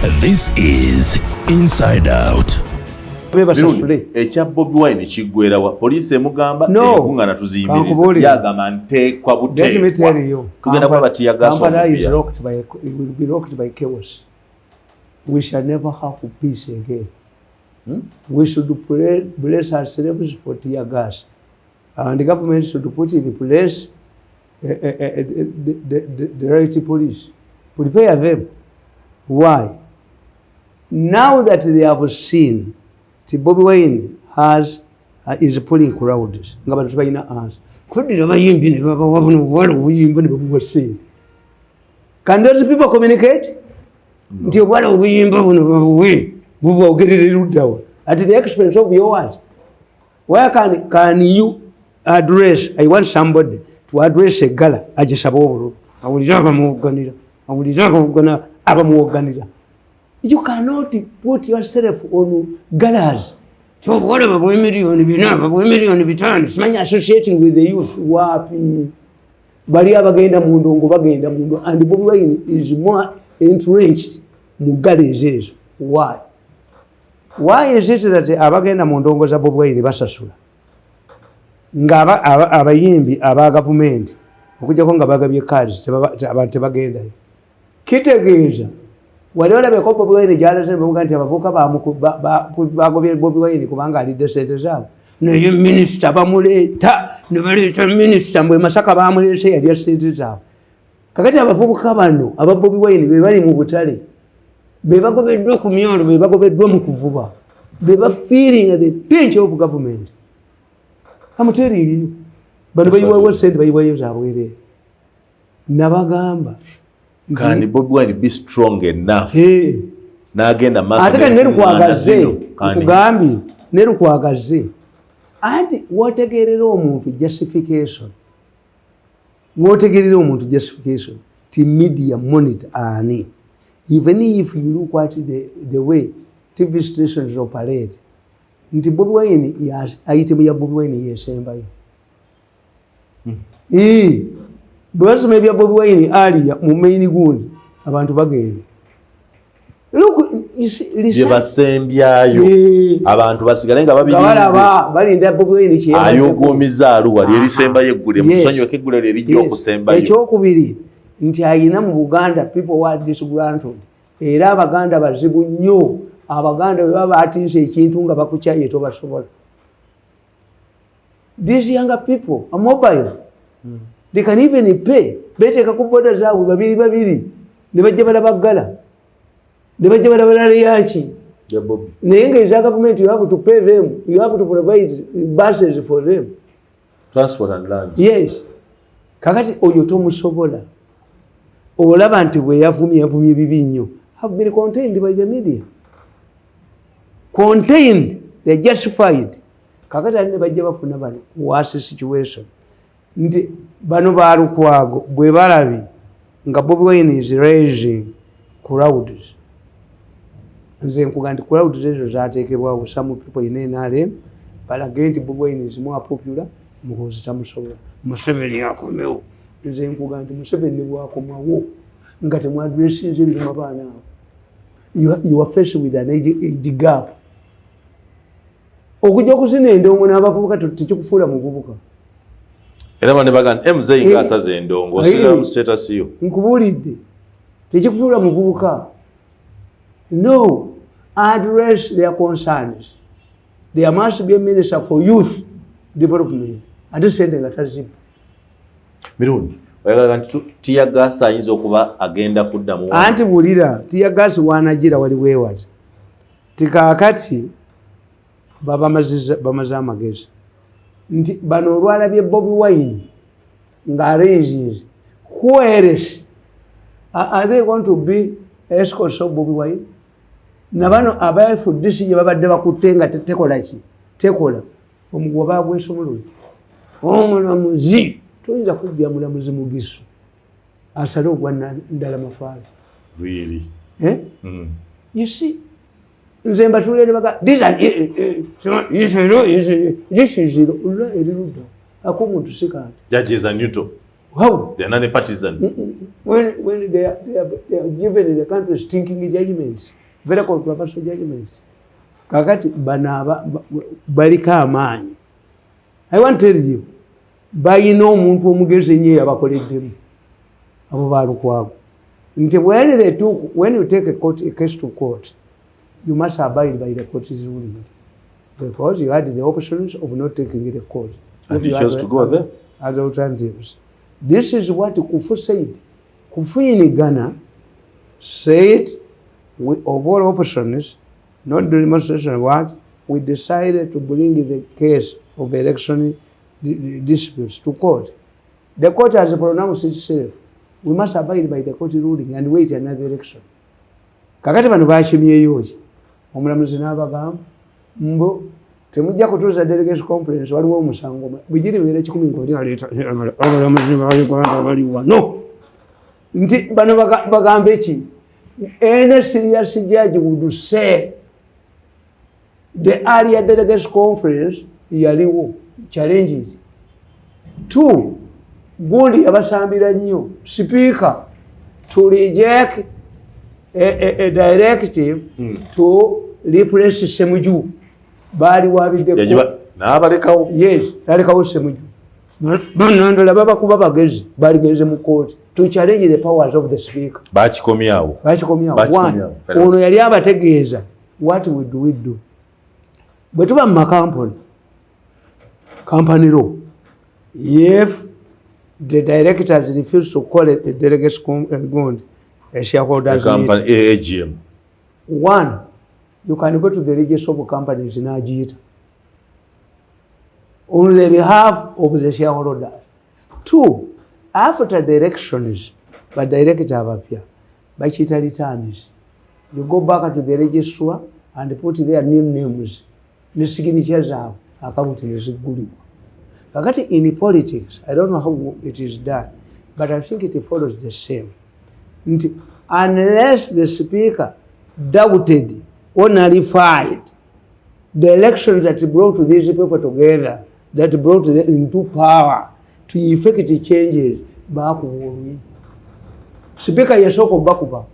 This is Inside Out. Bebasasule. Ekya Bobi Wine kiggwerawa? Poliisi emugamba No. enkuŋŋaana tuziyimiriza. Kankubuulire. Yagamba nteekwa Let me tell buteekwa you, tugenda kuba batiyagasa. Kampala is rocked by, it will be rocked by chaos. We shall never have peace again. We should pray, bless ourselves for tear gas. And the government should put in place the right police. Prepare them. Why? Now that they have seen nti Bobi Wine has is pulling crowds, nga bantu tebalina answer. Kuddira bayimbi ne babawa buno obuwala obuyimba ne babuwa ssente. Can those people communicate? Nti obuwala obuyimba buno babuwe bubwogerere luddawa at the expense of yours? Where can you address? I want somebody to address a gala agisaba obululu, awulire abamuwoganira, awulire abawogana, abamuwoganira. You cannot put yourself on galas kyobuwala babuwe 4 miliyoni, babuwe 5 miliyoni, simanyi, associating with the youth. Wapi bali abagenda mu ndongo? Bagenda mu ndongo, and Bobi Wine is more entrenched mu galas ezo. Why is it that abagenda mu ndongo za Bobi Wine basasula, nga abayimbi aba gavumenti, okujjako nga bagabye cards, abantu tebagendayo? Kitegeeza wali olabeko Bobi Wine gyalaze nebamuga nti abavubuka bagobye Bobi Wine kubanga alidde sente zaabwe? Naye minisita bamuleeta, ne baleeta minisita mbwe Masaka bamuleese yalya sente zaabwe. Kakati abavubuka bano aba Bobi Wine be bali mu butale, be bagobeddwa ku myalo, be bagobeddwa mu kuvuba, be ba feeling the pinch of government. Amuteriiriyo bano bayiwawo sente, bayiwayo zabwereere. Nabagamba. Can Bobi Wine be strong enough Hey. n'agenda maaso Ate kati n'enkuŋŋaana nerukwagaze zino? Nkugambye nerukwagaze, anti wotegerera omuntu justification, wotegerera omuntu justification ti media monitor ani. Even if you look at the way TV stations operate, nti Bobi Wine item ya Bobi Wine yesembayo. Bwe basoma ebya Bobi Wine aliya mu main gundi, abantu bagenda. Look, you see, Bye research basembyayo, abantu basigale nga babirinze. Balaba balinda Bobi Wine kye. Ayogomiza aluwa lyerisembayo eggule. Musonyiweko eggule lyerijja okusembayo. Ekyokubiri nti ayina mu Buganda people who are disgruntled, era Abaganda bazibu nnyo. Abaganda bwe baba batiisa ekintu nga bakukyaye, tobasobola. These younger people are mobile. They can even pay, beteeka ku boda zaabwe babiri babiri ne bajja balaba gala, ne bajja balaba laleyaki. Ya Bobi. Naye nga eza gavumenti, you have to pay them, you have to provide buses for them. Transport and land. Yes. Kakati oyo tomusobola. Olaba nti bwe yavumye, yavumye bibi nnyo, have been contained by the media, contained, they justified. Kakati ali ne bajja bafuna bano worse situation nti bano balukwago bwe balabye nga Bobi Wine is raising crowds. Nze nkuga nti crowds ezo zateekebwawo some people in NRM balage nti Bobi Wine is more popular, Muhoozi tamusobola, Museveni akomewo. Nze nkuga nti Museveni bwakomawo nga temwaddressinze ebiruma baana abo, you are faced with an age gap. Okujja okuzina endongo n'abavubuka tekikufuula muvubuka. Era bane baga nti muzeeyi ng'asaza endongo, osigala mu status yo. Nkubuulidde, tekikufuula muvubuka. No, address their concerns. There must be a minister for youth development, ate sente nga tazibu. Mirundi oyagala nti tear gas ayinza okuba agenda kuddamu? Anti wulira, tear gas wanagira wali weewati tikaakati bamaze amagezi nti bano olwalabye Bobi Wine ng'araises, who else are they going to be escorts of Bobi Wine? Nabano aba FDC gye babadde bakutte nga tekola ki, tekola omuguwa bagwesomulule. Omulamuzi toyinza kujja mulamuzi mugisu asale ogwa ndala mafaabi. Really? Eh? Mm. You see, nze mbatulere baga this and this is eri ludda akomuntu si kanti. Judges are neutral. How? They are non-partisan. When they are given the country stinking judgments, very controversial judgments. Kakati bano baliko amaanyi. I want to tell you, bayina omuntu omugezi ennyo eyabakoleddemu, abo balukwago, nti when you take a case to court, you must abide by the court's ruling because you had the options of not taking the court. And If you you chose had to go there. As alternatives. This is what Kufuor said. Kufuor in Ghana said, we, of all options, not the demonstration, what, we decided to bring the case of election disputes to court. The court has pronounced itself. We must abide by the court ruling and wait another election. Kakati bano bakimyeyo ki? Omulamuzi n'abagamba mbu temujja kutuuza delegate conference, waliwo omusango bwegiri bibeera 100 ng'oli aleeta abalamuzi ba Uganda bali wano, nti bano bagambe ki? Any serious judge would say the earlier delegates conference yaliwo challenges. Two, gundi yabasambira nnyo speaker to reject a directive to replace Semuju. Baali wabiddeko. N'abalekawo. Yes, nalekawo Semuju. Banandola babakuba bagezi, baligenze mu kooti to challenge the powers of the speaker. Bakikomyawo. Bakikomyawo. Bakikomyawo. One, ono yali abategeeza, what we do, we do bwe tuba mu makampuni, company law, if the directors refuse to call a delegates gundi, a shareholders meeting, Company AGM. One, you can go to the register of companies n'agiyita on the behalf of the shareholders. Two, after the elections, ba director abapya bakiyita returns. You go back to the registrar and put their new names ne signature zaabwe, account ne ziggulibwa. Kakati in politics, I don't know how it is done, but I think it follows the same, nti unless the speaker doubted or nullified the elections that brought these people together, that brought them into power to effect changes, bakuba oluyi. Sipiika yasooka obakuba.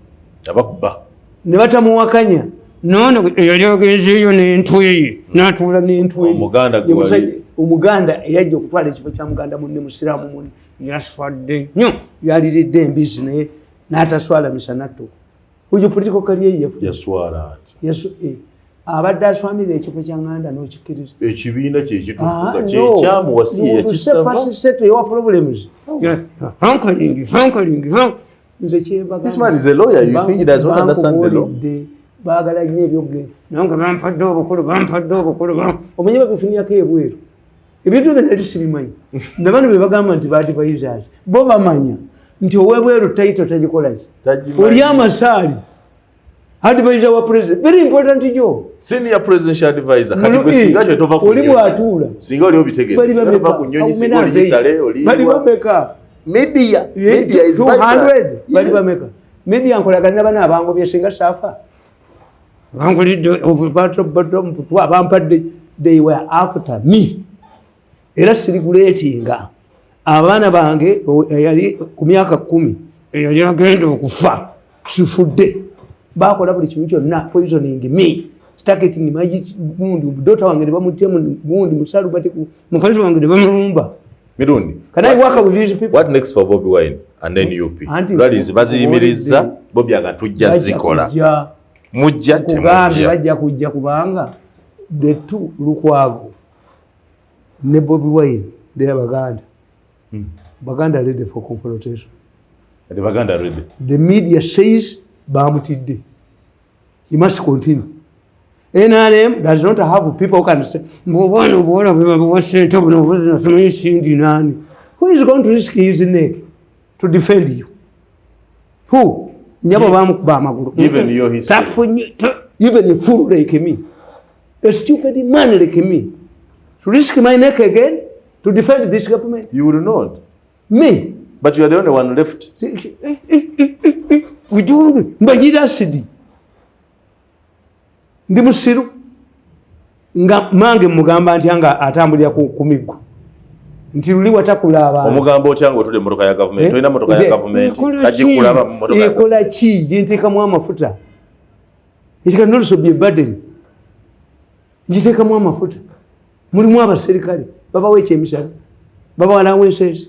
Abakuba. Ne batamuwakanya. Nono yali agenzeeyo n'entwe, n'atuula n'entwe. Omuganda gwe Ye omuganda eyajja okutwala ekifo kya muganda munne, musiraamu munne, yaswadde nnyo, yaliridde embizi naye n'ataswala misana ttuku. Oyo political career yefu. Yaswala ati? Abadde aswamirira ekifo kya nganda n'okikkiriza. Ekibiina kyekituufu Ah, nga no. kyekyamuwa, si ye yakisaba. First your problems. Hankaling, hankaling, nze kyembagamba. This man is a lawyer. You think he does not understand the law? Bankubuulidde, baagala nnyo ebyogero, nange bampadde obukulu, bampadde obukulu, omanyi babifunyako ebweru, ebintu ebyo nali sibimanyi. Nabano be bagamba nti ba advisors bo bamanya nti owebweru title tagikolaki. Tagimanyi. Oli amasaali advisor wa president, very important job. Senior presidential advisor. Kati gwe singa kyo tova ku Oli nnyonyi. bw'atuula. Singa oli obitegeera. Bali Singa tova bameka? ku nnyonyi, singa oli Italy, oli Bali wa- bameka? Media. Media is vital. 200 bali Yeah. bameka? Media nkolagana nabana abangobye, singa saafa bangulidde obupatobutwa bampadde. They were after me, era siriguleetinga abaana bange. Eyali ku myaka 10 eyali agenda okufa, sifudde. Bakola buli kimu kyonna, poisoning me, targeting my gundi, daughter wange ne bamutemu gundi musalubati, mukazi wange ne bamulumba. Mirundi. Can I work with these people? What next for Bobi Wine and NUP? Anti- Rallies baziyimirizza, Bobi agatujja Bajja zikola. kujja. Mujja Kugambye. temujja. Bajja kujja kubanga the two, Lukwago ne Bobi Wine, they are Baganda. Baganda are ready for confrontation. The Baganda ready. The media says bamutidde, he must continue. NRM does not have people who can say mbwana obuwala bwebabuwa sente buno busimanyi sindi nani. Who is going to risk his neck to defend you? Who? Nyabo bamukuba amagulu. Given your history. Tafunye even a fool like me, a stupid man like me, to risk my neck again to defend this government? You will not. Me? But you are the only one left. Ujungu mbanyira asidi, ndi musiru nga mange mugamba ntya nga atambulira ku miggo. Nti luli watakula abantu. Omugamba otya ng'otudde mu mmotoka ya gavumenti? Eh? Tolina mmotoka ya gavumenti, tagikulaba mu mmotoka ya Ekola ki? Gyenteekamu amafuta. It can also be a burden. Ngiteekamu amafuta. Mulimu abaserikale babawa ekyemisana, babawa allowances.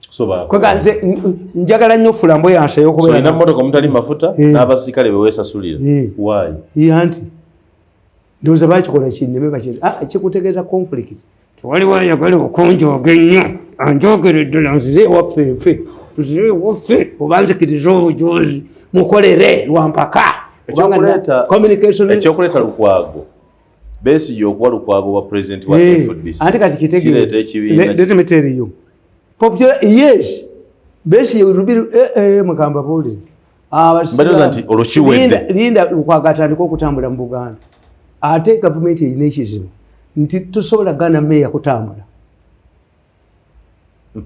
So ba- Kwega nze njagala nnyo flamboyance So ey'okubeera olina mmotoka omutali mafuta Eh. n'abasirikale beweesasulira. Eh. Why? Ye anti ndowooza bakikola kinneme baki, ah, kikutegeeza conflict. Tewaliwo ayagala okunjooga ennyo anjoogere ddala, nzize ewaffe nfe, nzize ewaffe oba nzikirize obujuzi mukolere lwampaka. Communication. Ekyokuleeta Lukwago, Besigye okuwa Lukwago bwa president wa Eh, FDC ate kati kireeta kitegeere. ekibiina. Let me tell you, popular, yes, Besigye rubiri, eh, eh, mugamba buulire. Mbalowooza nti olwo kiwedde. Linda Lukwago atandika okutambula mu Buganda. Ate gavumenti erina ekizibu nti tosobola gaana meeya kutambula.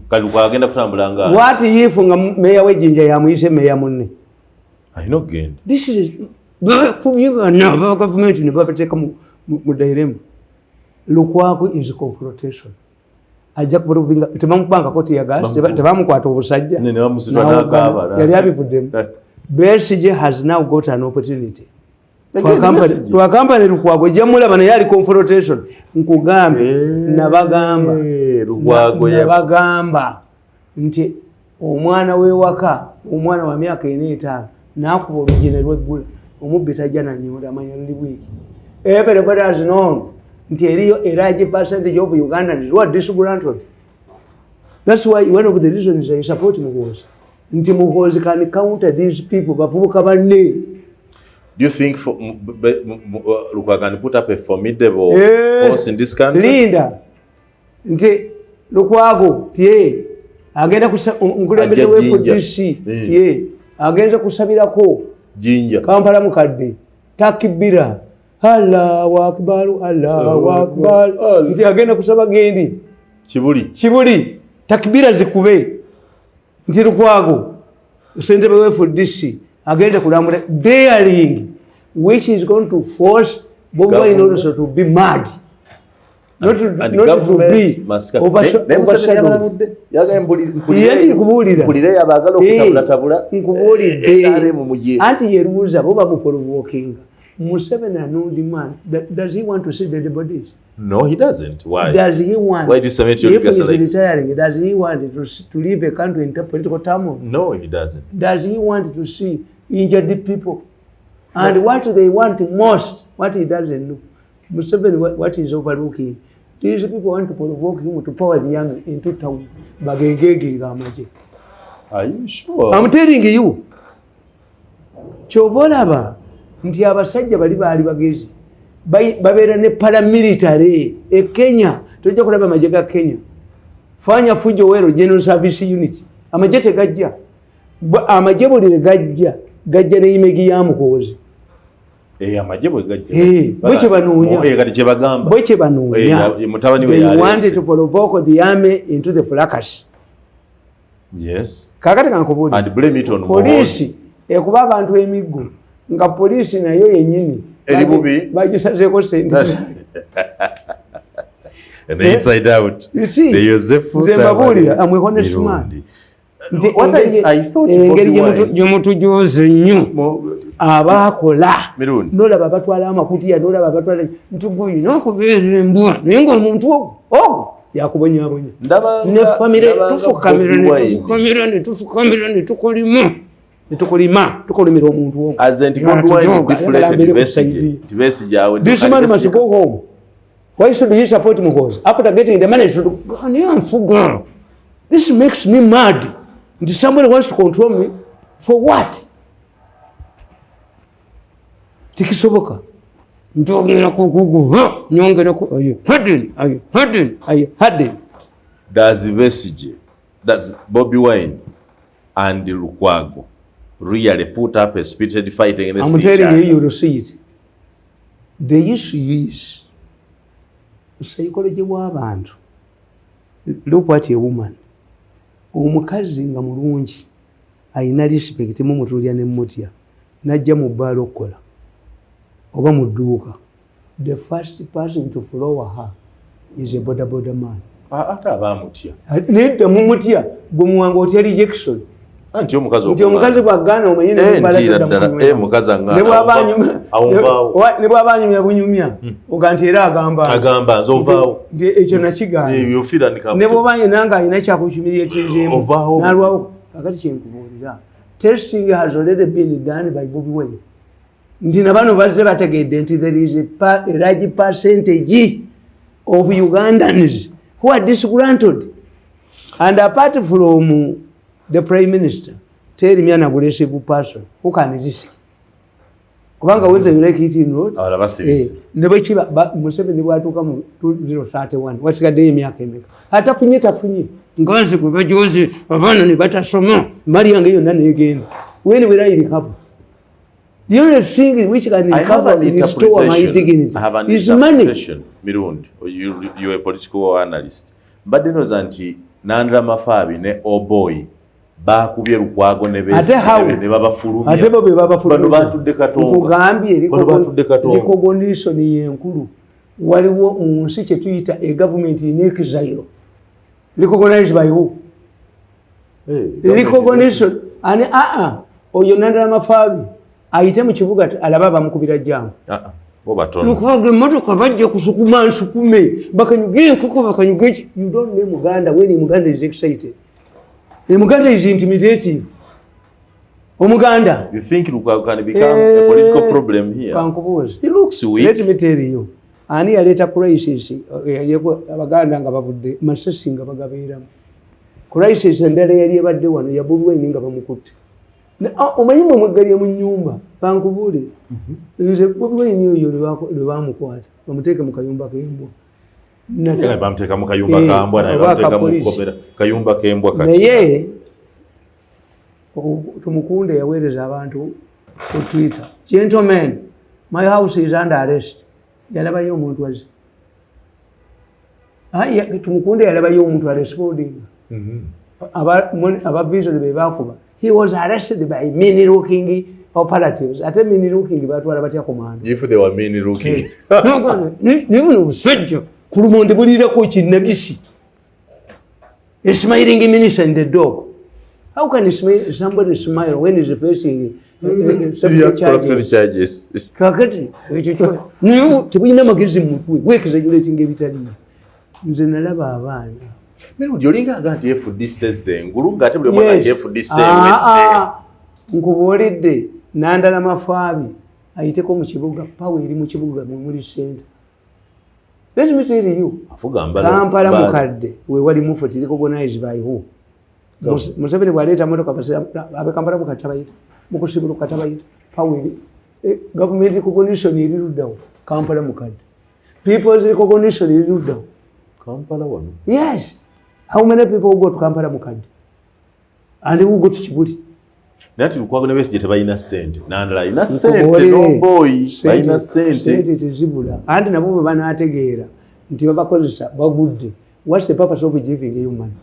Kati Lukwago agenda kutambula nga What if nga meeya w'ejjinja yamuyise meeya munne? Alina okugenda. This is bakubye bana aba gavumenti ne babateeka mu dilemma. Lukwago is confrontation. Ajja kuprovinga tebamukubangako teargas, tebamukwata obusajja. Ne bamusitula N'awogana. n'akaaba. Yali abivuddemu. Besigye has now got an opportunity Again, Besigye. Twakampani Lukwago ejja mulaba naye ali confrontation. Nkugambe, Eh, nabagamba Lukwago nabagamba nti omwana w'ewaka, omwana wa myaka 4 5, n'akuba oluggi ne lweggula, omubbi tajja nanyonda, amanya luli bwiki. Everybody has known nti eriyo a large percentage of Ugandans who are disgruntled. That's why one of the reasons I support Muhoozi, nti Muhoozi can counter these people, bavubuka banne. Do you think for, Lukwago can put up a formidable Eh, force in this country? Linda nti Lukwago tie agenda omukulembeze Ajja Jinja. we FDC Eh. tie agenze kusabirako Jinja. Kampala mukadde, takibira Allahu akbar, Allahu akbar, nti agenda kusaba gendi Kibuli. Kibuli, takibira zikube nti Lukwago sentebe we FDC agenda kulambula, daring which is going to force Bobi Wine Government. also to be mad, not to, And not to government be must come. Naye Museveni overshadowed. yabalabudde. Yagambye Ye nti nkubuulira. mpulireyo abaagala Eh, okutabulatabula. nkubuulidde. NRM mugye. Anti yeruuza bo bamuprovokinga. Museveni, an old man, does he want to see dead bodies? No, he doesn't. Why? Does he want, Why do you submit your if he legacy is like- retiring, does he want to leave a country in political turmoil? No, he doesn't. Does he want to see injured people? And what they want most, what he doesn't know, Museveni, what is overlooking, these people want to provoke him to power the young into town. Bagengege amagye. Are you sure? I'm telling you. Kyova olaba nti abasajja bali baali bagezi. Babeera ne paramilitary e Kenya, tojja kulaba amagye ga Kenya. Fanya fujo wero General Service Unit. Amagye tegajja. Amagye buli lwe gajja, gajja ne image ya Muhoozi. Eh, amagye bwe gajja. Eh, bwe kye banoonya. Eh, kati kye bagamba. Bwe kye banoonya. Eh, mutabani we They yaleese. wanted to provoke the army into the fracas. Yes. Kaakati kankubuulire. And blame it on Poliisi ekuba abantu emiggo nga poliisi nayo yennyini Eri bubi. bagisazeeko sente. And the inside out. You see, The Yosefu nze mbabuulira, I'm a honest man. Mirundi. Nti What I thought engeri Bobi Wine- gye mutujoze ennyo abaakola Mirundi. nolaba abatwala amakutiya, nolaba abatwala nti gulina okubeera embwa, naye ngaomuntu ogwo ogwo yakubonyabonya Ndabanga- ne famire ndabanga tufukamira Bobi ne Wine. tufukamira ne tufukamira ne tukolima ne tukolima tukolimira omuntu ogwo. As in Bobi Wine deflated Besigye. Nti Besigye awo. This man must go home. Why should he support Muhoozi? After getting the money, should ani anfuga. This makes me mad. Nti somebody wants to control me for what? Tikisoboka. Njogera kukuguha, nyongera ku I harden, I harden, I harden. Does Besigye, does Bobi Wine and Lukwago really put up a spirited fight against I'm each telling other? you, you will see it. The issue is psychology w'abantu. Look at a woman. Omukazi nga mulungi ayina respect mumutulya ne mutya najja mu bbaala okukola oba mu dduuka. The first person to follow her Is a boda boda man. Ate abamutya. Nedda, mumutya gwe muwanga otya rejection. Anti omukazi nti omukazi bwagaana omanyi. Ntiira ddala mukazi aŋŋaana awunvaawo. Ne bwaba anyumya bunyumya, oga nti era agamba agamba nze ovaawo. Nti ekyo nakigaana. Ofiira. Ne bwoba nyina nga alina kyakukyumiriyetezeemu Ovaawo. Nalwawo. Kakati kyenkubuulira, testing has already been done by Bobi Wine, nti nabano bazze bategedde nti there is a large percentage of Ugandans who are disgruntled, and apart from the prime minister, tell me an aggressive person who can risk, kubanga whether you like it or not, Abalala basirise. Ne bwekiba Museveni bwatuuka mu 2031, wasigaddeyo emyaka emeka? Atafunye tafunye, nganzi gwe bajoze abaana ne batasoma, mali yange yonna negenda. When will I recover? The only thing which can I have recover, an restore my interpretation. dignity I have an is money. interpretation. Mirundi, you are a political analyst. Mbadde ndowooza nti Nandala Mafaabi ne Oboi baakubye Lukwago ne Ate Besigye how? ne babafulumya. Ate bo be babafulumya. Bano batudde Katonga. Nkugambye, Bano batudde Katonga. recognition yenkulu. Waliwo mu nsi kye tuyita a government in exile, recognized by who? Recognition ani? Aa, oyo Nandala Mafaabi ayite mu kibuga alabe abamukubira jambo. Ah, ah, bo batono. Lukwago emotoka bajja kusukuma nsukume, bakanyuga enkoko, bakanyuga eki. You don't know Muganda. When Muganda is excited, Muganda is intimidating. Omuganda You think Lukwago can become a political problem here? Kankubuuze. He looks weak. Let me tell you, ani yaleeta crisis? Abaganda nga bavudde Masasi nga bagabeeramu. Crisis endala yali ebadde wano ya Bobi Wine nga bamukutte. Omanyi mwe mweggalye mu nnyumba. Kankubuulire, nze Bobi Wine oyo lwe bamukwata bamuteeke mu kayumba k'embwa. Bamuteeka mu kayumba kambwa, naye oba bamuteeka mu akapoliisi. kkomera kayumba k'embwa kati. Naye Tumukunde yaweereza abantu ku Twitter, "Gentlemen, my house is under arrest." Yalabayo omuntu aze? Tumukunde yalabayo omuntu aresponding? Aba Vision be bakuba. He was arrested by mean looking operatives. Ate mean looking batwala batya komando? If they were mean looking. Naye buno obusajja ku lumonde bulirako kinagisi. A smiling minister and the dog. How can somebody smile when he's facing Serious corruption charges. Kakati ekyo naye tebulina magezi mu mutwe, weexaggerating ebitaliyo. Nze nalaba abaana. Mirundi, olinga aga nti FDC ezengulu, ng'ate buli omwana nti FDC Ah, ewedde. ah, nkubuulidde, Nandala Mafaabi ayiteko mu kibuga, power eri mu kibuga mwe muli center. Let me tell you, Afuga mbalo. Kampala Mbale. mukadde we wali mufti recognized by who? Museveni bwaleeta motoka, abe Kampala mukadde tabayita, mukusibuluka tabayita. Power eri, government recognition eri luddawo? Kampala mukadde. People's recognition eri luddawo? Kampala wano. Yes. How many people go to Kampala mukadde and who go to Kibuli? Naye ati Lukwago ne Besigye tebalina ssente. Nandala alina ssente Nkubuulire, n'Oboi balina ssente. Ssente tezibula. Anti nabo bwe banaategeera nti babakozesa bagudde, what's the purpose of giving you money?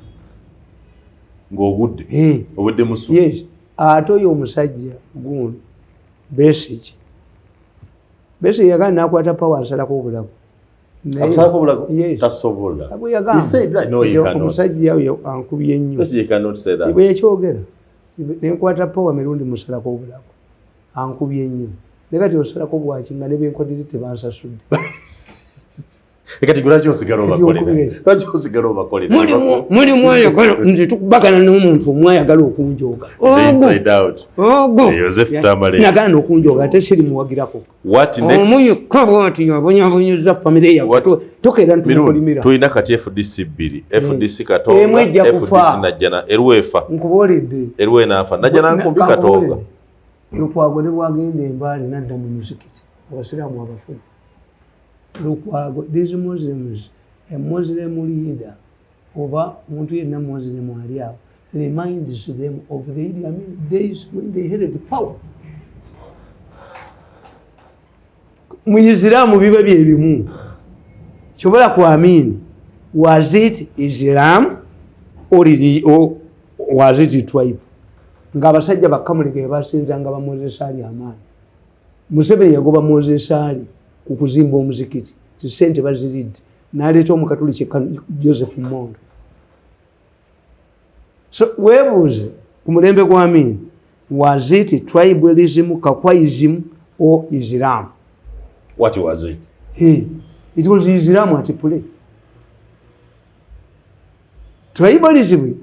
Ng'ogudde. Eh. Obudde musu. Yes. Ate oyo omusajja gundi Besigye, Besigye yagamba nakwata power asalako obulago. Akusalako obulago? Yes. Tasobola. Bwe yagamba. He said that. No, he Nti cannot. omusajja oyo ankubye nnyo. Besigye cannot say that. Bwe yakyogera, nenkwata power mirundi musalako obulago, ankubye nnyo. Naye kati osalako bwaki nga ne benkodere tebansasudde? Kati gwe lwaki osigala Kati obakolera? okubira eki? Lwaki osigala obakolera? Mulimu ayagala nze tukubagana n'omuntu omwe ayagala okunjooga. The inside out. Ogwo Joseph Tamale. nagaana okunjooga, ate sirimuwagirako. What next? Omuyika bwati yabonyabonyeza famire yaffe. What? Tokeera Mirundi, ntumukolimira. tulina kati FDC bbiri. FDC Emu Katonga, ejja kufa. FDC Najjana, eruwa efa. Nkubuulidde. Eruwa enaafa. Najjana Nkumbi, Katonga. Lukwago ne bwagenda embaale nadda mu muzikiti, abasiraamu abafumu. Lukwago, these Muslims, a Muslim leader oba omuntu yenna Muslim ali awo reminds them of the Idi Amin days when they held power. Mu Isiramu biba byebimu. Kyobola ku Amini, was it Islam or was it tribe? Ng'abasajja bakkamuliga basinzanga ba Moses Ali amaanyi. Museveni yagoba Moses Ali ku kuzimba omuzikiti ti sente baziridde. N'aleeta omukatuliki Joseph Mondo. So weebuuze, ku mulembe gwa Amin, was it tribalism, Kakwaism or Islam? What was it? Hey, it was Islam at play. Tribalism.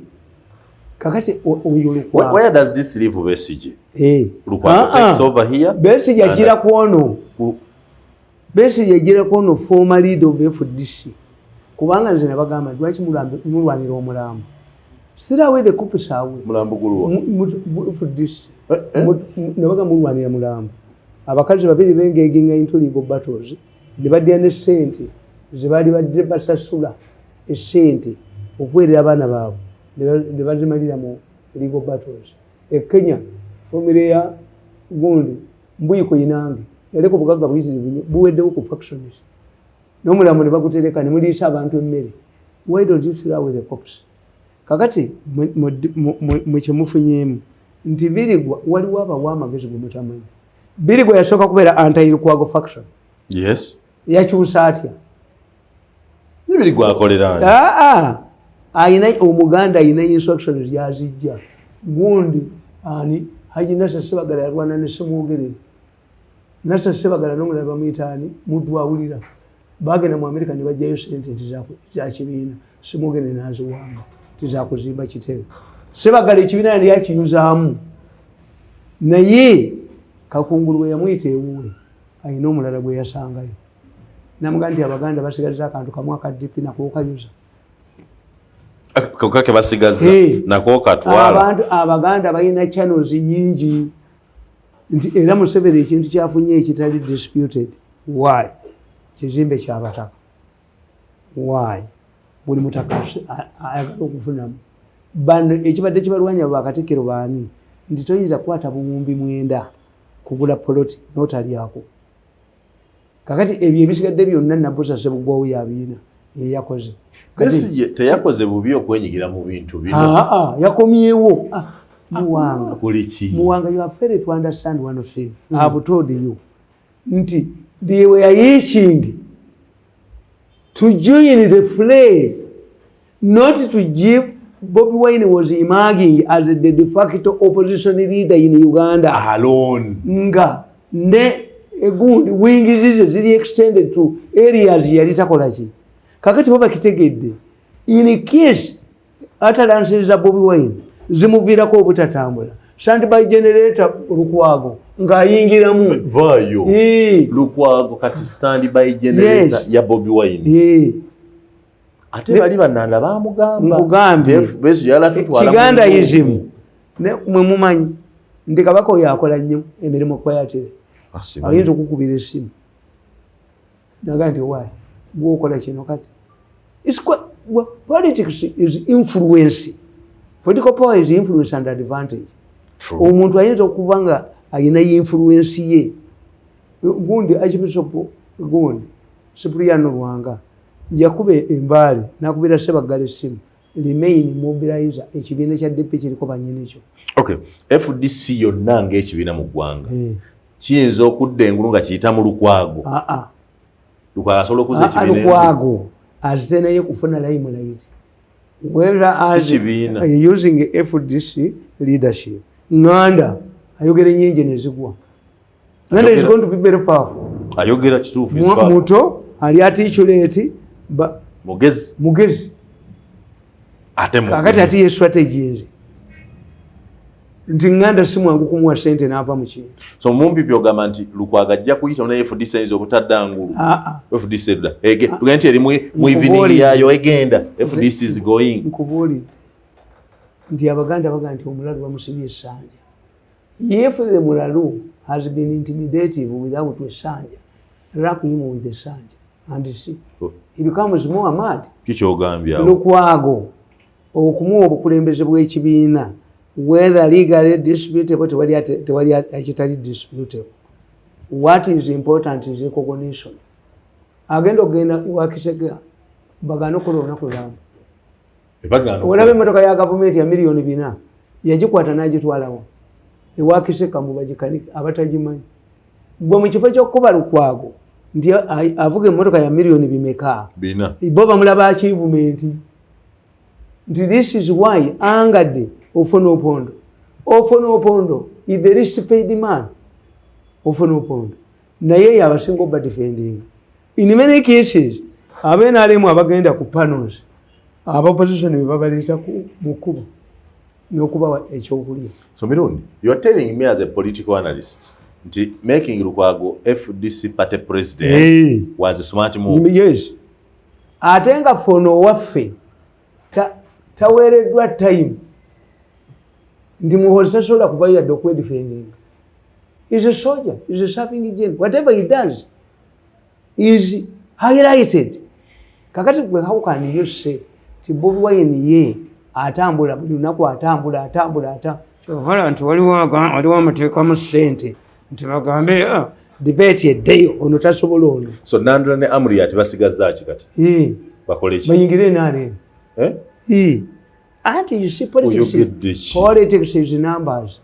Kakati oyo Lukwago. Where does this leave Besigye? Hey. Lukwago takes over here. Besigye agira kwono. Besigye agira kwono, former leader of FDC. Kubanga nze nabagamba, lwaki mulwanira omulambo? Still away the corpse away. Mulambo guluwa? FDC. Eh, eh. Nabaga mulwanira mulambo. Abakazi babiri bengeginga into legal battles. Ne badya ne ssente ze baali badde basasula, essente okuweerera abaana baabwe, ne bazimalira mu legal battles. E Kenya, famire ya gundi Mbuyi Koinange yaleka obugagga buyitirivu nnyo, buweddewo ku factions, n'omulambo ne bagutereka ne muliisa abantu emmere. Why don't you throw away the corpse? Kakati mwe kyemufunyeemu nti Birigwa, waliwo abawa amagezi gwe mutamanyi. Birigwa yasooka kubeera anti-Lukwago faction. Yes. Yakyusa atya? Nibiri gwakolera ani? Aa, ayina omuganda, ayina instructions yazijja. Gundi ani, Haji Nasa Sebagala yalwana ne Semwogerere. Nasa Sebagala nomulala bamuyita ani, Muddu awulira. Bagenda mu America ne bajjayo sente nti za kibiina. Semwogerere n'aziwanga tizakuzimba kitebe. Sebagala ekibiina yali yakiyuzaamu, naye Kakungulu bwe yamuyita ewuwe, ayina omulala gwe yasangayo, namugaa nti Abaganda basigaza akantu kamu aka DP, nako kayuza. Kokka ke basigazza Hey. nako katwala. Abantu Abaganda balina channels nyingi, nti era Museveni ekintu kyafunye ekitali disputed, why kizimbe kyabataka, why buli mutaka ayagala okufunamu. Bano ekibadde kibalwanya bakatikkiro baani, nti toyinza kukwata 9000 kugula poloti notalyako. Kakati ebyo ebisigadde byonna Nabusa Sebugwawo yabiina yeyakoze. Besigye teyakoze bubi okwenyigira mu bintu bino? Aa, yakomyewo. Ah, Muwanga. Kuli ki? Muwanga, you are failed to understand one thing. I have told you nti they were itching to join the fray, not to give. Bobi Wine was emerging as the de facto opposition leader in Uganda alone, nga ne egundi wings zize ziri extended to areas yali takola ki. Kakati bo bakitegedde, in case utterances za Bobi Wine zimuviirako obutatambula, standby generator Lukwago ng'ayingiramu. Vaayo. Lukwago kati stand by generator ya Bobi Wine. Ate bali bananda bamugamba. Nkugambye. Besigye yalatutwala mu Kigandaism. nnungu. Mwe mumanyi nti kabaka oyo akola nnyo emirimu kwayatire. Ah, simanyi. Ayinza okukubira essimu naga nti why gwokola kino. Kati it's quite, well, politics is influence. Political power is influence and advantage. True. Omuntu ayinza okuba nga ayina influence ye. Gundi Archbishop gundi Cipriano Lwanga yakuba embaale nakubira Sebagala essimu, remain mobilizer, ekibiina kya DP kiriko banyinikyo. Okay, FDC yonna ng'ekibiina mu ggwanga kiyinza okudda engulu nga kiyita mu Lukwago? Aa. Lukwago asobola okuza ekibiina engulu? Lukwago azze naye kufuna limelight, whether as Si kibiina. Using FDC leadership. Nganda ayogera enyingi nezigwa. Nganda is going to be very powerful. Ayogera kituufu, is powerful. Muto ali articulate Mugezi. Mugezi. Ate mugumu. Kakati ate ye strategy nze nti Nganda si mwangu kumuwa sente n'ava mu kintu. So mumpipi ogamba nti Lukwago ajja kuyita naye FDC ayinza obutadda ngulu? Aa. FDC edda tugende nti eri mu evening Nkubuulidde. yaayo egenda, FDC is going. Nkubuulidde nti Abaganda baga nti omulalu bamusibye essanja. If the mulalu has been intimidative without essanja, wrap him with essanja and see he becomes more mad. Kikyogambye awo? Lukwago okumuwa obukulembeze bw'ekibiina, whether legally disputable, tewali ekitali disputable. What is important is recognition. Agenda okugenda ewakiseka bagana okukola olunaku lulamba. Bagaana. Olaba emotoka ya gavumenti ya 4 miliyoni yagikwata n'agitwalawo ewakiseka mu bagikanika abatagimanyi. Gwe mu kifo ky'okukuba Lukwago Nti avuga emmotoka ya miliyoni bimeka? Bina. Bo bamulaba achievement. Nti this is why angered Ofwono Opondo. Ofwono Opondo is the least paid man. Ofwono Opondo naye yabasinga oba defending in many cases. Abenalemu abagenda ku panels, aba opposition bebabaleeta mu kkubo n'okubawa ekyokulya. So Mirundi, you are telling me as a political analyst nti making Lukwago FDC party president Hey. was a smart move? Yes, ate nga ffe ono owaffe taweereddwa time, nti Muhoozi tasobola kuvayo yadde okwedefendinga. Is a soldier, is a serving general. Whatever he does is highlighted. Kakati gwe, how can you say ti Bobi Wine ye atambula buli lunaku, atambula, atambula, atambula, nti waliwo amuteekamu ssente nti bagambe, "Ah, debate eddeyo, ono tasobola ono"? So Nandala ne Amuriat basigazza ki kati? Bakole ki? Bayingire NRM. Eh? Anti you see, politics, Oyogedde ki? politics is numbers.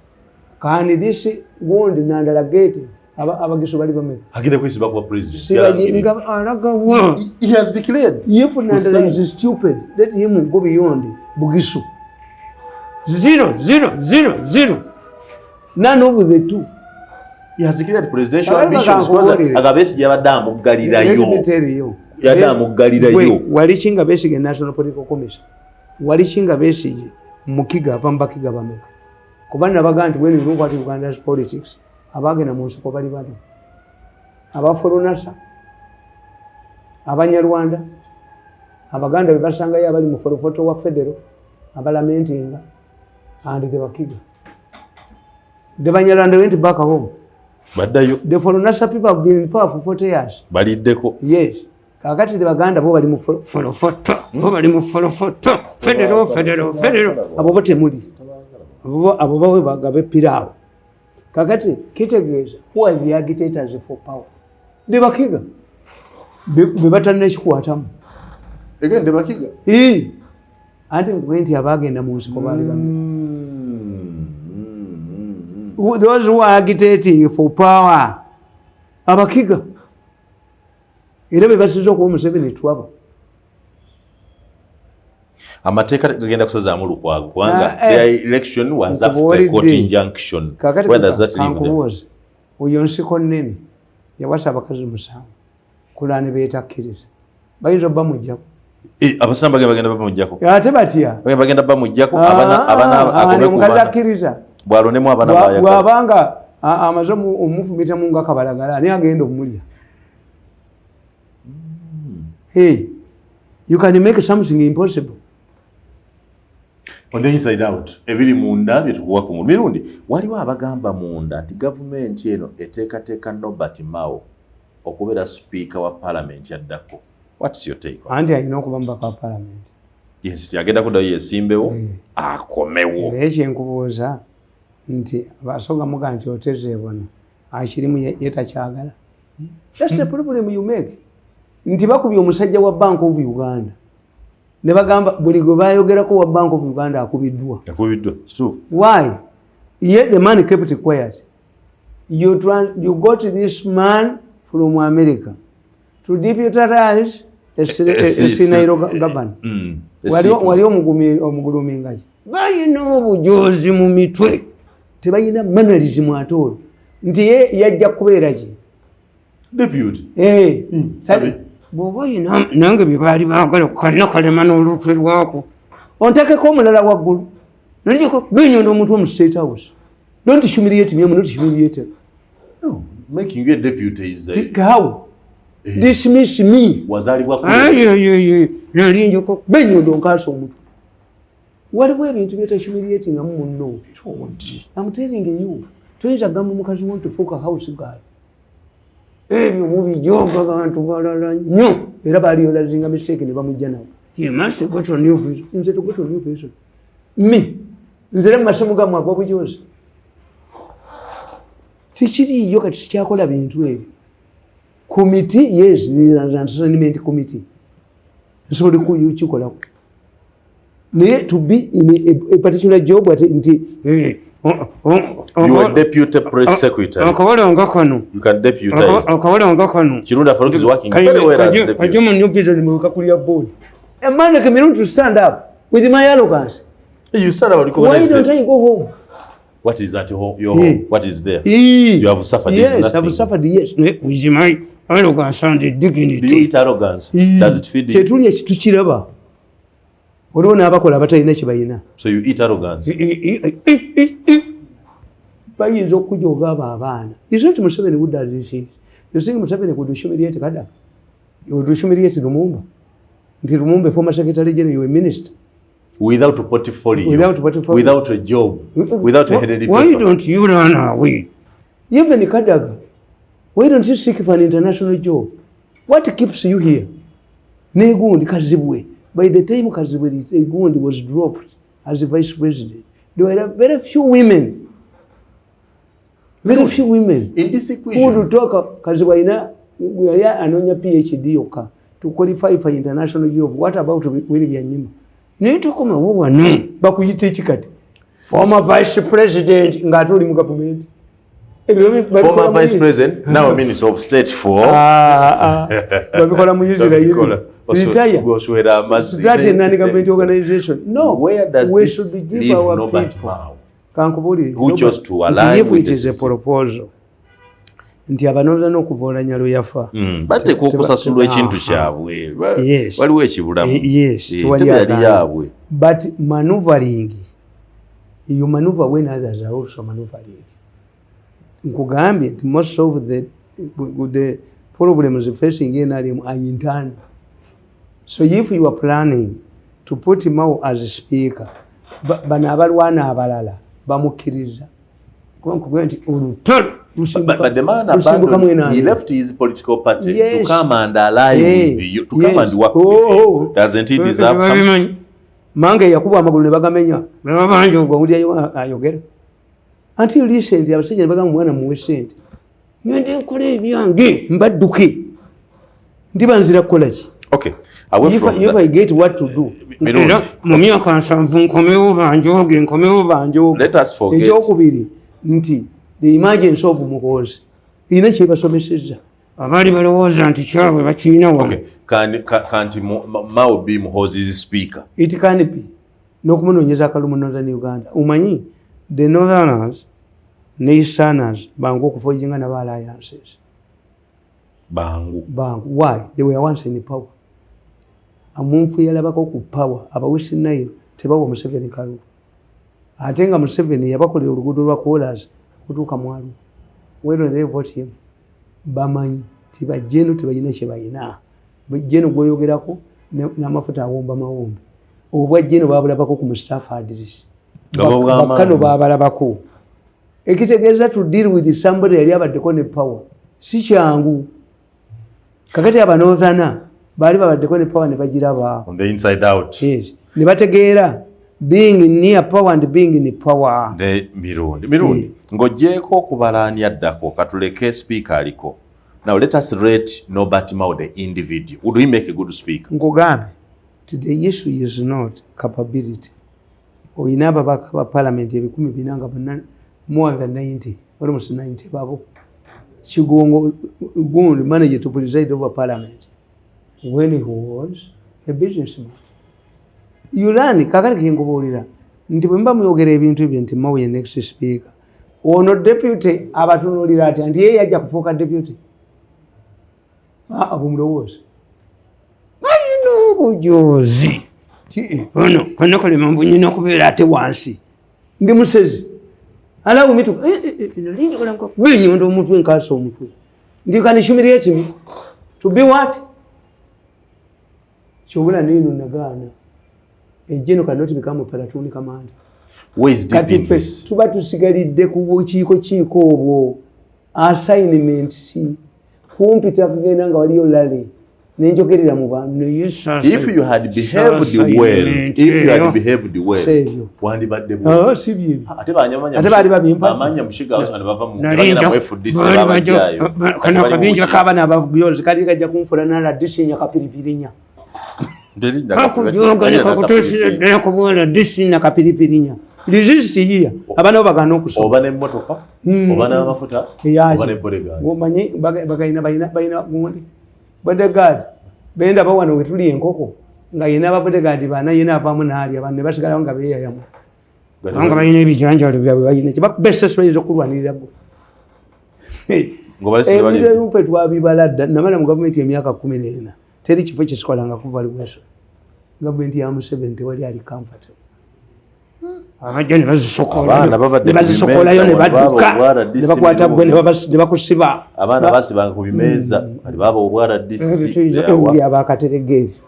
Can this wound Nandala get? Abagisu bali bameka? Agenda kwesiba kuba president. Sibaji- nga alagawa? He has declared. If Nandala Hussein. is stupid, let him go beyond Bugisu. Zero, zero, zero, zero. None of the two. He has declared presidential Abali ambitions. bakankubuulire. Aga Besigye yabadde amuggalirayo. Let me tell you. Yadde amuggalirayo. Gwe, wali kinga Besigye National Political Commission. Wali kinga Besigye mukiga ava mu bakiga bameka? Kuba nabaga nti when you look at Uganda's politics, abagenda mu nsiko bali bano. Abafolonasa, Abanyarwanda, Abaganda be basangayo abali mu folofoto wa federal, abalamentinga, and the Bakiga. The Banyarwanda went back home. Baddayo. The Folonasa people have been in power for 40 years. Baliddeko. Yes. Kakati the Baganda bo bali mu folofoto, bo bali mu folofoto, federal, federal, federal. Abo bo temuli. Abo bawe bagabe piraawo. Kakati kitegeeza, who are the agitators for power? The Bakiga. Be batalina ekikwatamu. Again, the Bakiga. Ee. Anti nkuge nti abagenda mu nsiko baali bameka? Those who are agitating for power, Abakiga. Era be basize okuwa Museveni twabo. Amateeka gagenda kusazaamu Lukwago kubanga Ah, eh. their election was after Nkubuulidde. court injunction. Kakati Where does that leave them? kankubuuze, oyo nsiko nnene yawasa abakazi musanvu kulani beetakkiriza, bayinza obba mujjako? Eh, abasiraamu bagenda bamuggyako. Ate batya? Bagenda bamuggyako abana Ah, agobe ku omukazi baana. akkiriza. Bw'alondemu abaana b'ayagala. Bw'abanga amaze omufumitamu nga kabalagala, ani agenda omulya? Hey, you can make something impossible. On the inside out, ebiri munda bye tukuwa ku mirundi, waliwo abagamba munda nti gavumenti eno eteekateeka Norbert Mao okubeera sipiika wa paalamenti addako. What's your take on Anti alina okuba mubaka wa palamenti. Yes, agenda kuddayo yesimbewo Eh. akomewo. Naye kyenkubuuza nti abasoga muga nti otezeebona akirimu ye takyagala. That's the problem you make, nti bakubye omusajja wa Bank of Uganda ne bagamba buli gwe bayogerako wa Bank of Uganda akubiddwa. Yakubiddwa, kituufu. Why? Yet the man kept quiet. You got this man from America to deputize a senile governor. Wali omugulumingaki, balina obujozi mu mitwe, tebalina mannerism ate olwo nti ye yajja kubeera ki? Deputy. Eh, Abe. Bw'oba oyina nange bye baali baagala kalina kalema n'olutwe lwako, ontekeko omulala waggulu nonjeko benyondo omutwe mu State House. Don't humiliate me. I'm not humiliated. No, making you a deputy is How? Dismiss me. Wazaalibwa ku Nali njoko benyondo nkaasa omutwe. Waliwo ebintu byotahumiliatingamu munno. Mirundi. I'm telling you, toyinza kugamba mukazi wo nti fuuka house girl. Ebyo mubijoga bantu balala nnyo, era baliolazinga mistake ne bamujja nawo. You must go to new vision. Nze to go to new vision me? Nze era mu masomo gammwe ag'obujozi tekiriiyo. Kati sikyakola bintu ebyo. Committee, yes, there is an assignment committee, nsobola kukikolako, naye to be in a particular job ate nti You are deputy press secretary. Akabalanga kano. You can deputize. Akabalanga kano. Kirunda Farouk is working very well as deputy. Kajja mu new prison mu kakulya board. A man like Mirundi to stand up with my arrogance. You stand up and Why recognize don't them. I go home? What is that home, your home? What is there? You have suffered. Yes, nothing. I've suffered, yes. With my arrogance and dignity. Do you eat arrogance? Does it feed you? Kyetulya tukiraba. Waliwo n'abakola abatalina kye balina. So you eat arrogance. Bayinza okujooga abo abaana. Is not Museveni who does this. You think Museveni could humiliate Kadaga? He would humiliate Lumumba. Nti Lumumba, former secretary general, you were minister. Without a portfolio. Without portfolio. Without a job. Without a headed Why paper. don't you run away? Even Kadaga, why don't you seek for an international job? What keeps you here? Negundi Kazibwe. By the time Kazibwe Gundi was dropped as the vice president, there were very few women. Very few women. In this equation. Who would talk Kazibwe ina yali anonya PhD yokka to qualify for international job. What about Willy Byanyima? Naye tokomawo wano bakuyita ekikati. Former vice president ng'ate oli mu gavumenti. Former vice president, now minister of state for. Babikola mu Israel. Retire. Start a non-government organization. No. Where does we this should give leave our Norbert people? Mao? Kankubulire. Who chose to align if with it the is a system. proposal. Nti abanoza n'okuvoolanya lwe yafa. Bateekwa okusasulwa ekintu kyabwe. Yes. Waliwo ekibulamu. Yes. Entebe yali yaabwe. But maneuvering, you maneuver when others are also maneuvering. Nkugambye nti most of the problems facing NRM are internal. So if you are planning to put Mao as a speaker, bano abalwana abalala bamukkiriza. Kuba nkugambye nti olutalo But the man abandoned, he left his political party yes. to come and ally with you, to come and work with you. Doesn't he deserve something? Mange yakuba amagulu ne bagamenya. Babanja ogwo ayogera. Until recently, abasajja ne bagamba omwana muwe ssente. Ngende nkola ebyange mbadduke. Ndiba nzira kukola ki? Okay. Away from if I get what to do. Mu myaka 70 nkomewo banjooge, nkomewo banjooge. Let us forget. Ekyokubiri nti the emergence of Muhoozi. Ina kye basomesezza. Abaali balowooza nti kyabwe bakirina wano. Okay. Can't Mao be Muhoozi's speaker? It can be. N'okumunoonyeza akalulu mu Northern Uganda. Omanyi the Northerners ne Easterners bangu okufoyinga naba alliances. Bangu. Bangu. Why? They were once in power. Omuntu yalabako ku power aba West Nile tebawa Museveni kalulu. Ate nga Museveni yabakolera oluguudo lwa Kolas okutuuka mwalo. Why don't they vote him? Bamanyi tibajjeno tebalina kye balina. Jeno gwoyogerako n'amafuta awomba mawombe. Obwa jeno baabulabako ku Mustafa Adris. Bakkano baabalabako. Ekitegeeza to deal with somebody yali abaddeko ne power. Si kyangu. Kakati abanothana baali babaddeko ne power ne bagiraba. On the inside out. Yes. Ne bategeera being near power and being in power. The Mirundi. Mirundi. Ng'oggyeeko okubala ani addako katuleke speaker aliko. Now let us rate Norbert Mao the individual. Would he make a good speaker? Nkugambe the issue is not capability. Oyina ababaka ba parliament 400 nga bonna more than 90, almost 90 babo. Kigongo Gundi managed to preside over parliament when he was a businessman. You learn kakati kinkubuulira nti bwe mba muyogera ebintu ebyo nti Mao ye next speaker. Ono deputy abatunuulira atya nti ye yajja kufuuka deputy. Abumulowooza. Balina obujozi. Ono kano kalema mbu nnina okubeera ate wansi. Ndi musezi. Allow me to benyondo omutwe nkaasa omutwe. Nti can humiliate me to be what? Kyobula nino nagaana. A general cannot become a platoon commander. Where is deep in this? Tuba tusigalidde ku bukiiko kiiko obwo assignment si kumpita kugenda nga waliyo lale nenjogerera mu bantu. If you had behaved well, if you had behaved well, wandibadde bulungi. Si byebyo. Ate banyamanya ate baali babimpa. Bamanya mushiga ne bava mu bagenda mu FDC babajjayo. Kano akabinja k'abaana abagyozi kali kajja kunfula nala disinya kapiripirinya. Resist here. Abaana bo bagaana okusoma. Oba n'emmotoka, oba n'amafuta, Eyaki? oba ne bodyguard. Omanyi bagayina balina gundi bodyguard, benda bawano wetuli enkoko nga yina ba bodyguard bana, yina avaamu n'alya, bano ne basigalawo nga beeyayamu kubanga balina ebijanjalo byabwe, balina kibakuba esasi, bayinza okulwanirira gwe. Ng'obalese bali- Ebintu ebimu ffe twabibala dda. Namala mu gavumenti emyaka 14, teri kifo kyesikolangako valuation. Gavumenti ya Museveni tewali ali comfortable. Abajja ne Abaana babadde ne bazisokolayo ku ne bimeeza, badduka wano baaba obwa RDC ne bakwata gwe ne ne bakusiba. Abaana basibanga ku bimeeza, kati baaba obwa RDC. Tuyinza Yawa. abakaterega ebyo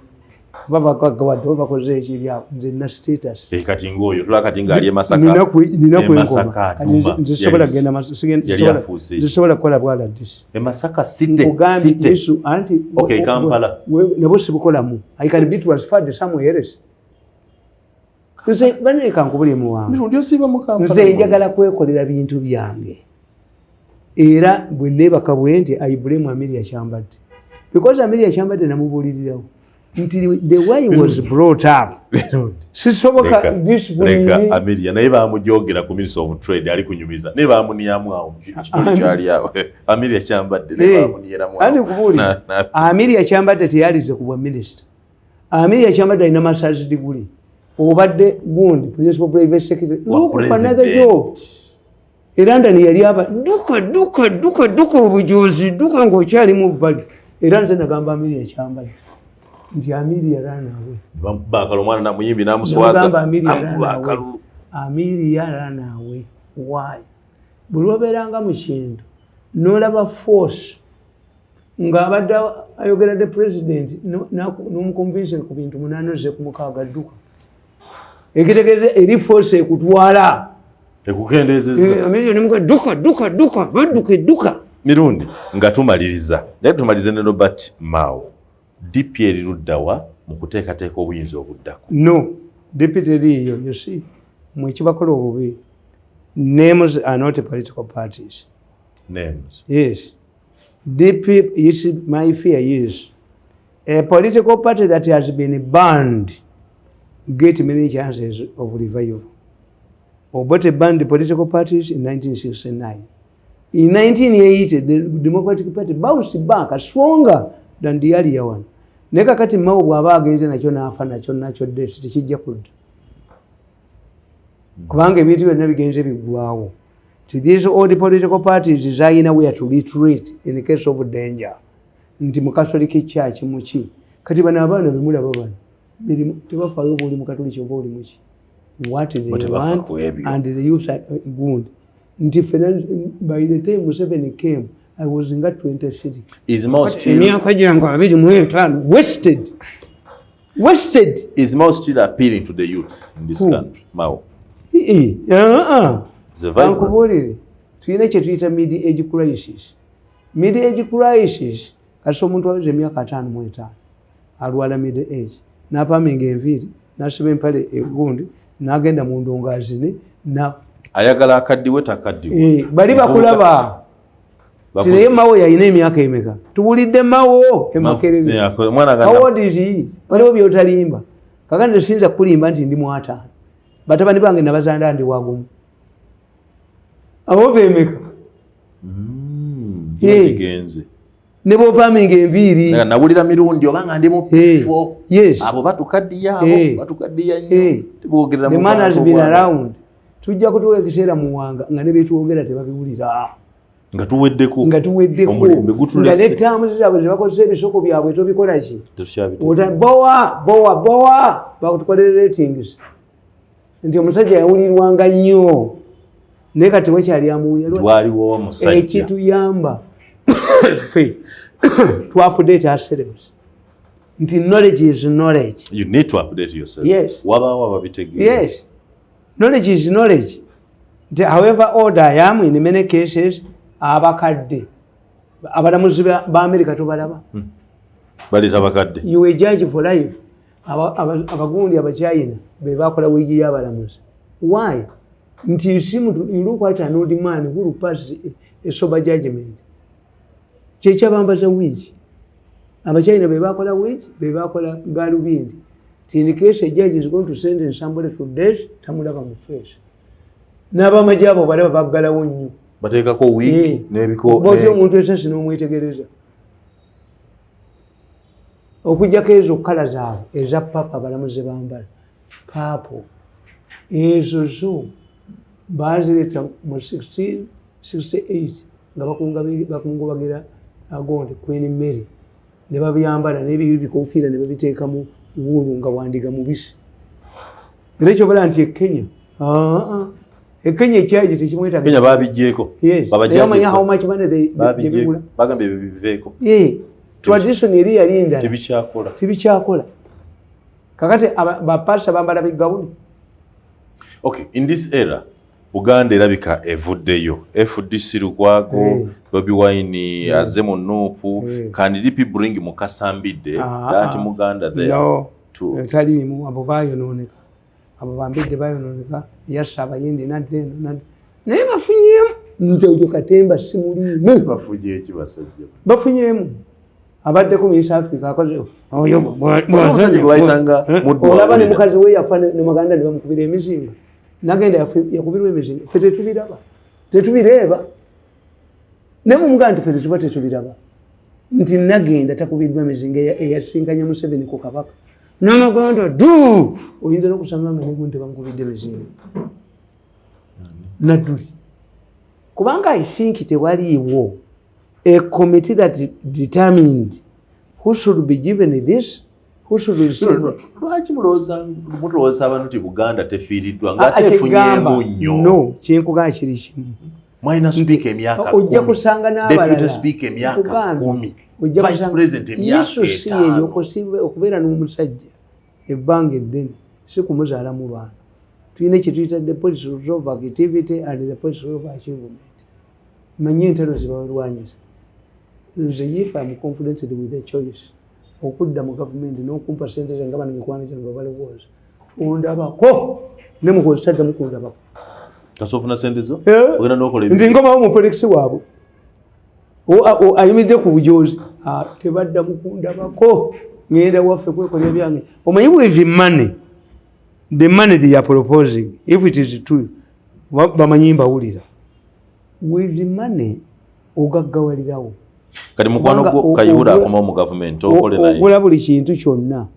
oba bagaggawadde oba bakoze eki byabwe. Nze nina status. Eh, kati ng'oyo tulaba kati ng'ali e Masaka. Nina nina E kwenkoma. Masaka, Kati Duma. nze sobola Yali- genda yali afuuse eki? nze sobola kukola bwa RDC. E Masaka city. Nkugambye City. Yesu anti Okay, Kampala. Nabo sibukolamu. I can be transferred somewhere else. Nze baneka nkubulye muwange. Mirundi osiiba mu Kampala. Nze njagala kwekolera bintu byange, era bwe neebaka bwe nti I blame Amelia Kyambadde, because Amelia Kyambadde namubuulirirawo nti the way he was brought up sisoboka Leka, discipline. leka Amelia naye bamujogera ku Minister of Trade ali kunyumiza, naye bamuniyamu awo kituli kyali awo. Amelia Kyambadde naye Eh, bamuniyeramu anti awo. nkubuulira, Amelia Kyambadde teyalize ku bwa minisita. Amelia Kyambadde alina masters degree, obadde gundi principal private secretary. Wa Look for another job. president. E London yali aba duka duka duka duka obujuzi duka ng'okyali mu vali. Era nze nagamba Amelia Kyambadde nti Amelia, run away. Bamukuba akalulu, omwana namuyimbi n'amuswaza. Namugamba, Amelia, Amukuba run away. akalulu. Amelia, run away. Why? Buli lwobeeranga mu kintu n'olaba force ng'abadde ayogera ne president n'omuconvince ku bintu munaana, ozze ku mukaaga, dduka. Ekitegeeza eri force ekutwala. Ekukendezeza. Amelia nemuga dduka dduka dduka, badduka edduka. Mirundi, nga tumaliriza, naye tumalirize ne Robert Mao, DP eri luddawa mu kuteekateeka obuyinza obuddako? No, DP teriiyo. You see, mwe kibakola obubi, names are not political parties. Names. Yes, DP is, my fear is a political party that has been banned get many chances of revival. Obote banned political parties in 1969. In 1980 the Democratic Party bounced back stronger than the earlier one. Naye kakati Mao bw'aba agenze nakyo n'afa nakyo nakyo dde tekijja kudda, kubanga ebintu byonna bigenze biggwawo. Ti these old political parties zayina where to retreat in case of danger, nti mu Catholic Church muki. Kati bano abaana bemulaba bano mirimu tebafaayo oba oli mukatoliki oba oli muki, what they Bo tebafa want ku ebyo. And the youth are good. Nti fena by the time Museveni came I was nga 23. Is Mao still Emyaka gyange 25 wasted, wasted. Is Mao still appealing to the youth in this Who? country? Mao. Eh, uh-uh. Is a vibrant. Kankubuulire, tulina kye tuyita mid age crisis. Mid age crisis kasi omuntu aweza emyaka 55 alwala mid age, n'apaminga enviiri, n'asiba empale egundi, n'agenda mu ndongo azine na Ayagala akaddiwe takaddiwe. Eh, bali bakulaba. Bakuze. Tinaye Mao yalina emyaka emeka? Tuwulidde Mao emakerere. Yeah, omwana agamba- How old is he? Waliwo byotalimba. Kakati siyinza kukulimba nti ndi mu 50, batabani bange nabazanda ndi wagumu, abo bemeka? Eh. Kigenze. Ne bwopaminga enviiri. Naga nawulira Mirundi oba nga ndi mu Eh, bifo. Yes. Abo batukaddiya, abo Eh. batukaddiya nnyo. Eh. Tebogerera The mu man has bantu been obwana. around. Tujja kutuwa ekiseera muwanga nga ne byetwogera tebabiwulira. Nga tuweddeko. Nga tuweddeko. Omulembe Nga gutulese. ne taamu zaabwe zebakozesa ebisoko byabwe tobikola ki. Tetukyabitegeera. Bowa bowa bowa bakutukolera ratings nti omusajja yawulirwanga nnyo, naye kati wekyali amuwulira. Waliwo omusajja. Ekituyamba ffe twaupdate ourselves nti knowledge is knowledge. You need to update yourself. Yes. Wabaawo ababitegeera. Yes, knowledge is knowledge. Nti however old I am, in many cases abakadde abalamuzi ba America tobalaba? Baleeta bakadde. You a judge for life. Abagundi abachina be bakola wiigi y'abalamuzi. Why? Nti you seem to, you look at an old man who will pass a sober judgment. Kyekyabambaza wiigi. Abachina be bakola wiigi, be bakola galubindi. Ti in case a judge is going to sentence somebody to death, tamulaba mu face. N'abamagye abo balaba baggalawo nnyo. Bateekako wig n'ebiko. Bwotya omuntu esasi n'omwetegereza, okuggyako ezo colour zaabwe eza purple abalamuzi bambala purple, ezo zo bazireeta mu 1668 nga bakungubagira agonde Queen Mary, ne babyambala n'ebikofiira ne babiteekamu wuulu nga wandiga mubisi. Era ekyobala nti ekenya, ekenya ekyayi tekimwetaga. Kenya babigyeko. Yes. Naye omanyi how much money gyebigula? Bagambye biveeko. Tradition eri yali ndala. Tebikyakola. Tebikyakola. Kakati bapasita bambala bigawuni. Okay, in this era Buganda erabika evuddeyo, FDC Lukwago, Bobi Wine aze mu NUP. Can DP bring Mukasa Mbidde, that Muganda there? No. To Taliimu. Abo bayonooneka, abo bambidde bayonooneka. Yassa abayindi nadda eno nadda, naye bafunyemu. Nze oyo katemba simuliimu. Bafunye eki basajja? Bafunyemu abaddeko mu East Africa, akoze oyo. Omusajja gwe bayitanga Muddu. Olaba ne Awulira. Mukazi we yafa ne Maganda ne bamukubira emizinga, nagenda yakubirwa emizinga. Ffe tetubiraba, tetubireeba. Naye mumugaa nti ffe tetuba tetubiraba nti nagenda takubiddwa emizinga eyasinkanya Museveni ku kabaka namaganda du. Oyinza nokusanga nga negu nti bamukubidde emizinga nadduli, kubanga I think tewaliiwo a committee that determined who should be given this, who should receive. Lwaki mulowooza, mutulowooza abantu nti Buganda tefiiriddwa Ah, nga kyegamba, tefunyeemu nnyo? No, kyenkugamba kiri kimu. Mwalina speaker emyaka Ojja 10, kusanga n'abalala. deputy speaker emyaka Nkugambye, 10, ojja vice president emyaka Yesu si yeyo. 5. Okubeera n'omusajja ebbanga eddene si kumuzaalamu baana. Tulina kyetuyita the policy of activity and the policy of achievement. Manye entalo zebalwanyisa. Nze if am confident with the choice okudda mu gavumenti n'okumpa sente zange nga bano mikwano gyange balowooza, ondabako ne Mukozi taddamu kundabako. Kasi ofuna sente zo, Eh? ogenda n'okola Nti ebintu. nkomawo mu politics waabwe. Ayimiridde ku bujozi. Ah, tebaddamu kundabako, ngenda waffe kwekolera byange. Omanyi with money, the money they are proposing, if it is true, bamanyi mbawulira, with the money ogaggawalirawo. Kati mukwano Kubanga gwo Kayihura akomawo mu gavumenti, okole naye. Ogula buli kintu kyonna.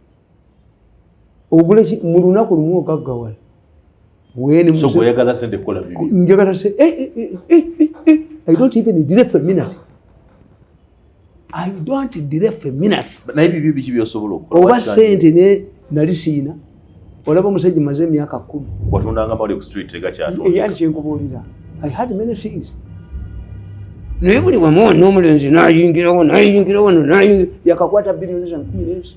Ogula mu lunaku lumu ogaggawala. When So gweoyagala sente kukola bibi? Njagala se eh, eh, eh, eh, eh. I don't even delay for a minute. I don't delay for a minute. Naye bibi biki byosobola okukola? Oba Lwaki sente ne nali siina. Olaba omusajja maze emyaka 10. Watundanga mawulire ku street, tegakyatunda. Ati kyenkubuulira, I had many things, naye buli wamu n'omulenzi nayingirawo, nayingirawo, nayingira, yakakwata biliyoni zange 14,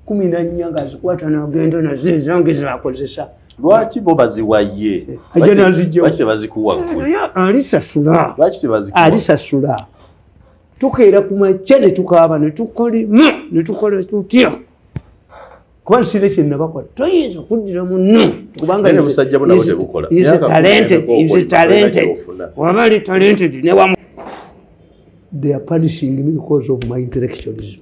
14 ng'azikwata nagenda nazo ezange zakozesa. Lwaki bo baziwa ye? Ajja n'azijjawo. Lwaki tebazikuwa ggwe? Alisasula. Lwaki tebazikuwa? Alisasula. Tukeera ku makya ne tukaaba ne tukolima ne tukola tutya, kuba nsina kyenabakola toyinza kuddira munno kubanga Naye ne busajja bo nabo tebukola. Myaka 10 is okolima, talented. tolina ky'ofuna. Waba ali talented ne wamu, they are punishing me because of my intellectualism.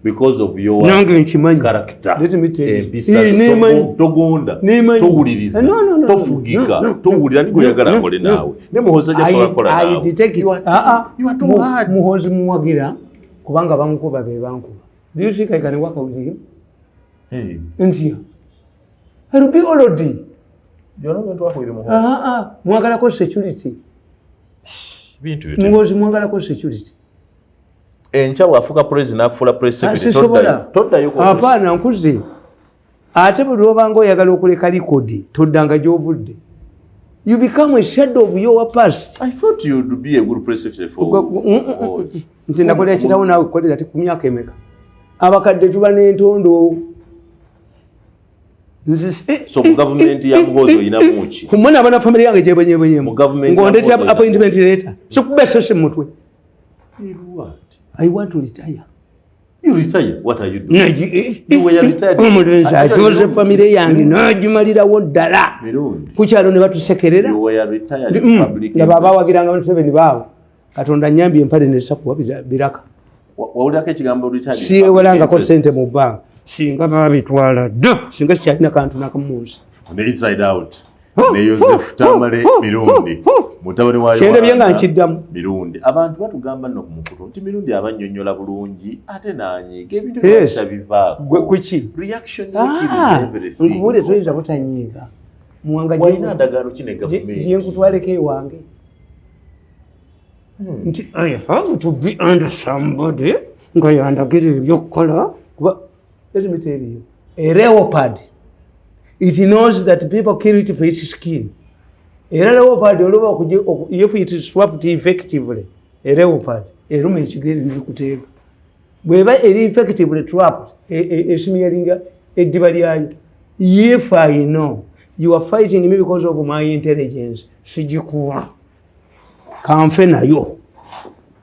Because of your Nange nkimanyi. character. Let me tell you. Empisa Eh, zo, nemanyi. togonda, Nemanyi. towuliriza, No, no, no, tofugika, no, no, towulira ni gweyagala no, akole no. naawe ne Muhoozi ajja kusobola kukola I naawe. detect it. You are Ah, ah. you are too hard. Muhoozi muwagira kubanga bamukuba be bankuba. Do you think I can work with him? Hey, Ntya. I will be already. you're not going to work with Muhoozi. Ah, ah. Mwagalako security. Bintu byo. Muhoozi mwagalako security. Enkya bw'afuuka president n'akufuula press Ah, secretary, sisobola. toddayo ku Apaana, nkuze. Ate buli lwobanga oyagala okuleka likodi toddanga gy'ovudde. You become a shadow of your past. I thought you'd be a good press secretary for Muhoozi. Nti nakolera kitawo naawe kukolera ti ku myaka emeka? Abakadde tuba n'entondo. So mu gavumenti ya Muhoozi olinamu ki? Kumona abana family yange gyebonyebonyemu Mu gavumenti ya ng'ondeetera Muhoozi. appointment letter, sikuba esose mu mutwe. What? I want to retire. You retire. What are you doing? You were retired. Omulenzi ajoze famire yange n'agimalirawo ddala Mirundi. ku kyalo ne batusekerera. You were retired in public Nga interest. babawagiranga Museveni baawe. Katonda nyambye empale nesakuwa biraka. Wawulirako ekigambo retired in public Siewalangako interest? sente mu bbanga, singa babitwala dda, singa sikyalina kantu nakamu mu nsi. On the inside out. Ne Yosef Tamale Mirundi, mutabani wa Kyendabye nga Yohana nkiddamu. Mirundi. Abantu batugamba nno ku mukutu nti Mirundi abannyonnyola bulungi ate n'anyiiga ebintu Yes. byatabivaako. Gwe kuki? Reaction Ah, ye kills everything. nkubuulire, toyinza butanyiiga. Muwanga, Walina ndagaano ki ne gavumenti? gyenkutwaleko ewange nti I have to be under somebody nga yandagira ebyokukola, kuba let me tell you, a leopard, it knows that people kill it for its skin. Era leopard oluba if it is swapped effectively, a leopard eruma ekigere nekuteega. Bweba eri effectively trapped, esimiyalinga eddiba lyayo. If I know you are fighting me because of my intelligence, sigikuwa, kanfe nayo,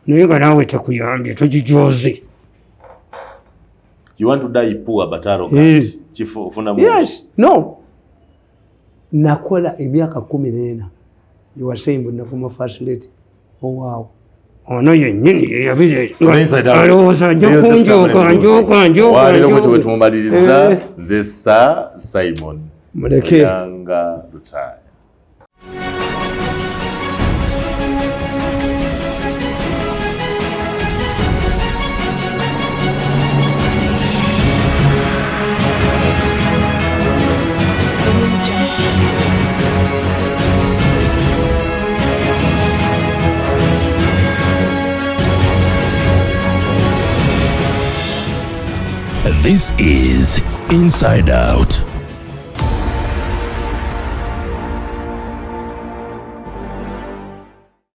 naye nga naawe tekuyambye, togijoze. You want to die poor but arrogant. Yes. Kifo ofuna mu. Yes, no, nakola emyaka 14. You are saying bwe nafuma first lady owaawo ono yennyini yeyabire. Inside Out. Alowooza nja Ne Yosef kunjoka Tamale njoka njoka. Waleero bwe Njoka. tumumaliriza. Eh. Nze Sir Simon Muleke. Muyanga Lutaaya. This is Inside Out.